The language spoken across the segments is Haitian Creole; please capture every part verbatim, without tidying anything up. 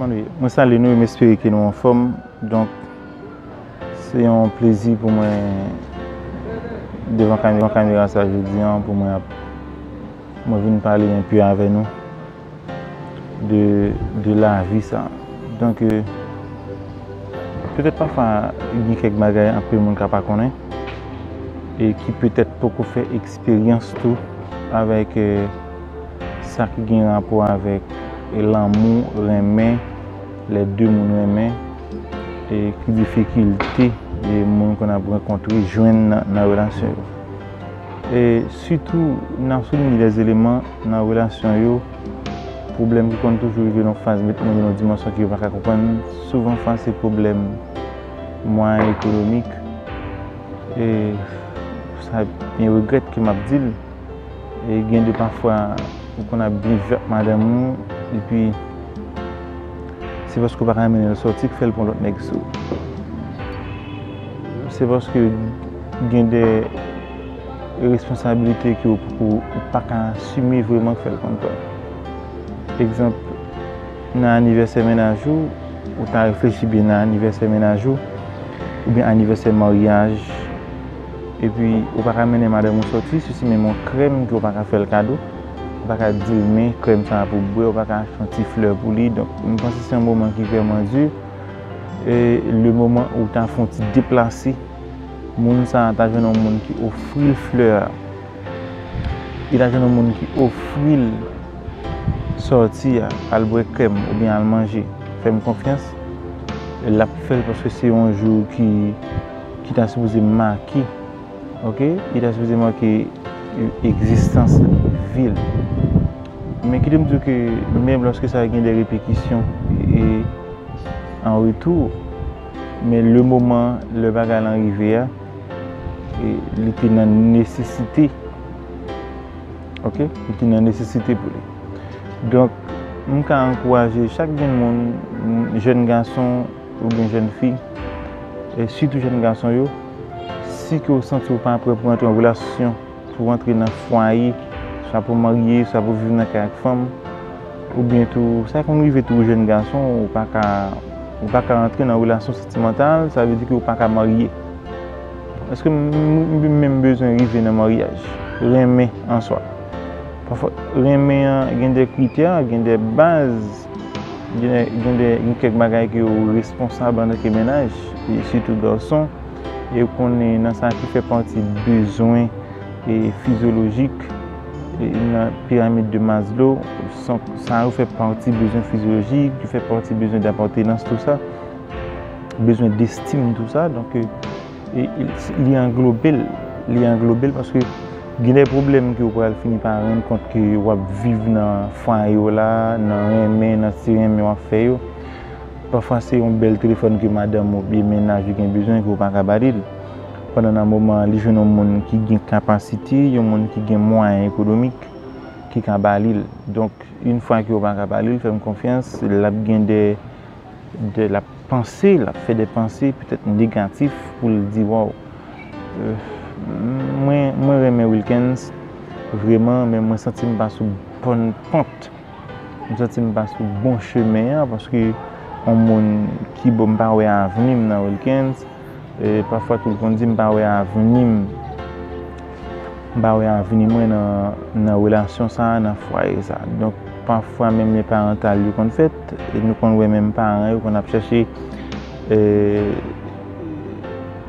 Mwen salye nou, m espere ke nou anfòm. Donk, se yon plezi pou mwen devan kame-, kamera sa jodi an, pou mwen ap, mwen vin pale enpe avè nou de, de lavi sa. Donk, euh, petèt pafwa gen kèk bagay anpil moun ka pa konnen e ki petèt poko fè eksperyans tou avèk, euh, sa ki gen rapò avèk lanmou, renmen, lè de moun renmen, e ki difikilte e moun konn ap rankontre, jwenn nan, nan relasyon yo. E sitou, n ap souliye de eleman nan relasyon yo, pwoblèm ki konn toujou rive nan faz met moun nan yon dimansyon ke yo pa ka konprann, souvan fwa se pwoblèm mwayen ekonomik. E sa, mwen regrèt ke m ap di l. E gen de pafwa, ou konn ap byen viv ak madanm ou, epi se paske w pa ka mennen l sòti k fè l pran lòt nèg sou ou. Se paske gen de responsablite ke w, ou, ou pa ka asime vrèman k fè l konn pran. Egzanp, nan anivèsè mennaj ou, ou ta reflechi byen nan anivèsè mennaj ou, oubyen anivèsè maryaj, epi ou pa ka mennen madanm ou sòti, si se menm yon krèm ke w pa ka fè l kado, ou pa ka di l, "Men krèm sa a pou w bwè," ou pa ka achte yon ti flè pou li. Donk, m panse se yon moman ki vrèman di. E le moman ou ta fè yon ti deplase, moun sa a ta jwenn yon moun ki ofri l flè a, li ta jwenn yon moun ki ofri l sòti a, al bwè krèm oubyen al manje, fè m konfyans, l ap fè l paske se yon jou ki, ki ta sipoze make, oke? Li ta sipoze make egzistans vi l. Men kite m di w ke menm lòske sa gen de repèkisyon e an retou, men le moman lè bagay lan rive a, e li te nan nesesite. Oke? Li te nan nesesite pou li. Donk, m ka ankouraje chak jèn moun, jèn gason oubyen jèn fi, e sitou jèn gason yo, si ke w santi w pa prè pou antre an relasyon, pou w antre nan fwaye, swa pou w marye, swa pou w viv nan kay ak fanm, oubyen tou, sa konn rive tou jèn gason, ou pa ka, ou pa ka antre nan relasyon santimantal, sa vle di ke ou pa ka marye. Èske m, m, m menm bezwen rive nan maryaj? Renmen an swa. Pafwa, renmen an gen de kritè, gen de baz, gen, gen de, gen kèk bagay ke ou responsab antanke mennaj, e sitou gason, e ou konnen nan sa ki fè pati bezwen, e fizyolojik, e nan piramid de Maslow, sa yo fè pati bezwen fizyolojik, yo fè pati bezwen dapatenans, tou sa, bezwen destim, tou sa. Donk, e, e, li anglobe l, li anglobe l paske gen de pwoblèm ke ou pral fini pa rann kont ke w ap viv nan fwaye w la, nan renmen, nan ti renmen w ap fè yo. Pafwa se yon bèl telefòn ke madanm ou oubyen mennaj ou gen bezwen ke ou pa ka ba li l. Pandan nan moman an, li jwenn yon moun ki gen kapasite, yon moun ki gen mwayen ekonomik ki ka ba li l. Donk, yon fwa ke ou pa ka ba li l, fè m konfyans, l ap gen de, de, l ap panse, l ap fè de panse petèt negatif pou l di, "Waw, euh, mwen, mwen renmen Wilkens, vrèman, men mwen santi m pa sou bòn pant." M santi m pa sou bon chemen an, paske yon moun ki bon, m pa wè avni m nan Wilkens. E pafwa tou l konn di m pa wè avni m, m pa wè avni mwen nan, nan relasyon sa a, nan fwaye sa a. Donk, pafwa menm lè parantal yo konn fèt, e nou konn wè menm paran yo konn ap chèche, e,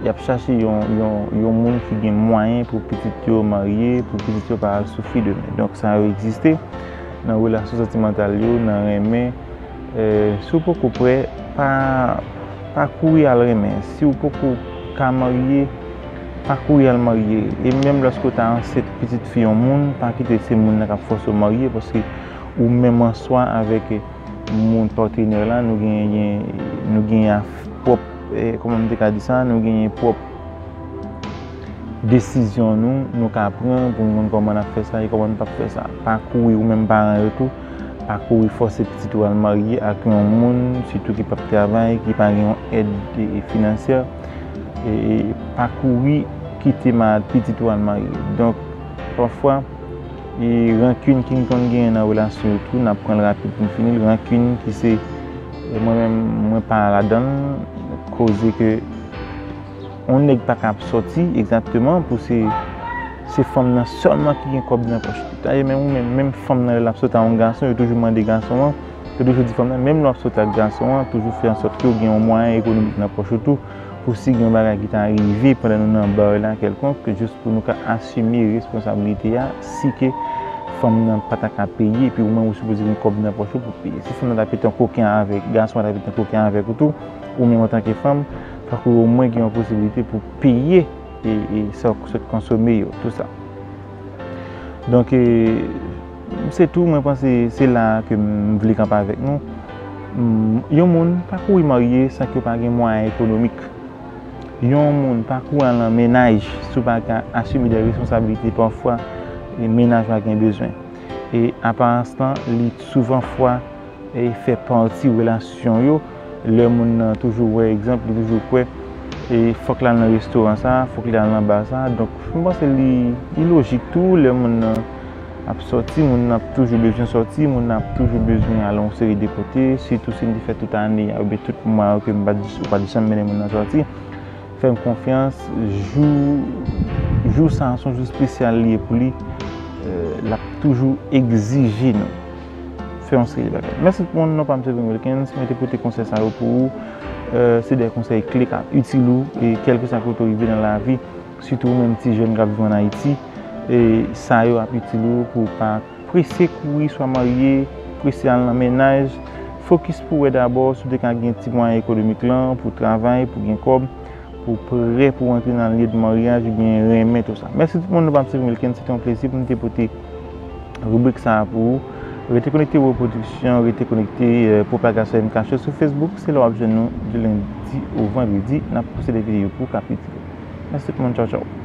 y ap chache yon, yon, yon moun ki gen mwayen pou pitit yo marye, pou pitit yo pa al soufri demen. Donk, sa yo egziste nan relasyon santimantal yo, nan renmen. Eh, si w poko prè, pa, pa kouri al renmen. Si w poko ka marye, pa kouri al marye. E menm lòske w ta ansent pitit fi yon moun, pa kite se moun nan k ap fòse w marye, paske ou menm an swa avèk moun patnè la, nou genyen, nou genyen pwòp, eh, kòman m te ka di sa, nou genyen pwòp desizyon nou, nou ka pran pou n konn kòman n ap fè sa e kòman n p ap fè sa. Pa kouri, ou menm paran yo tou, pa kouri fòse pitit ou al marye ak yon moun, sitou ki p ap travay, ki pa gen yon èd, e, finansyè. E, e pa kouri kite ma-, pitit ou al marye. Donk, pafwa, e rankin ki n konn genyen nan relasyon yo tou, n ap pran l rapid pou n fini l. Rankin ki se, E mwen menm, mwen pa ladan l, koze ke yon nèg pa ka ap sòti egzakteman pou se, se fanm nan sèlman ki gen kòb nan pòch li. Dayè, menm ou menm, menm fanm nan, lè l ap sòti a yon gason, yo toujou mande gason an, yo toujou di fanm nan, menm lè w ap sòti ak gason an, toujou fè ansòt ke w gen yon mwayen ekonomik nan pòch ou tou, pou si gen yon bagay ki ta rive pandan nou nan bar la kèlkonk, jis pou nou ka asime responsablite a, si ke fanm nan pa ta ka peye, epi ou menm ou sipoze gen kòb nan pòch ou pou peye. Si fanm nan ta pete yon koken avèk, gason an ta pete yon koken avèk ou tou, ou menm antanke fanm, fòk ou omwen gen yon posiblite pou peye e, e sa w sot konsome yo, tou sa. Donk, e, se tou, mwen panse se la ke m vle kanpe avèk nou. M, yon moun pa kouri marye san ke yo pa gen mwayen ekonomik. Yon moun pa kouri al nan mennaj si w pa ka asime de responsablite pafwa, e, mennaj ou a gen bezwen. E aparans lan, li souvan fwa, e, fè pati relasyon yo. Lè moun nan toujou wè egzanp, li toujou kwè, e, fòk l al nan restoran sa, fòk li al nan ba sa. Donk, mwen panse li, li lojik tou, lè moun nan ap sòti, moun nan ap toujou bezwen sòti, moun nan ap toujou bezwen al yon seri de kote, sitou si m te fè tout ane a, oubyen tout mwa yo ke m pa t, ou pa t janm mennen moun nan sòti. Fè m konfyans, jou, jou sa a se yon jou espesyal li ye pou li, e, l ap toujou egzije nou fè yon seri de bagay. Mèsi tout moun, non pa m se Vin Wilkens, mwen te pote konsèy sa yo pou ou. E, se de konsèy kle k ap itil ou, e kèlkeswa kote w rive nan lavi, sitou ou menm ti jèn k ap viv ann Ayiti, e sa yo ap itil ou pou w pa prese kouri, swa marye, prese al nan mennaj. Fokis pou wè dabò si w te ka gen ti mwayen ekonomik lan, pou travay, pou gen kòb, pou prè pou w antre nan lye de maryaj oubyen renmen, tou sa. Mèsi tout moun, non pa m se Vin Wilkens, se te yon plezi pou m te pote ribrik sa a pou ou. Rete konekte Wo Pwodiksyon, rete konekte, e, Pwopagasyon M K Show sou Facebook, se la w ap jwenn nou di lendi o vandredi, n ap poste de videyo pou w k ap itil ou. Mèsi tout moun, tchaw tchaw.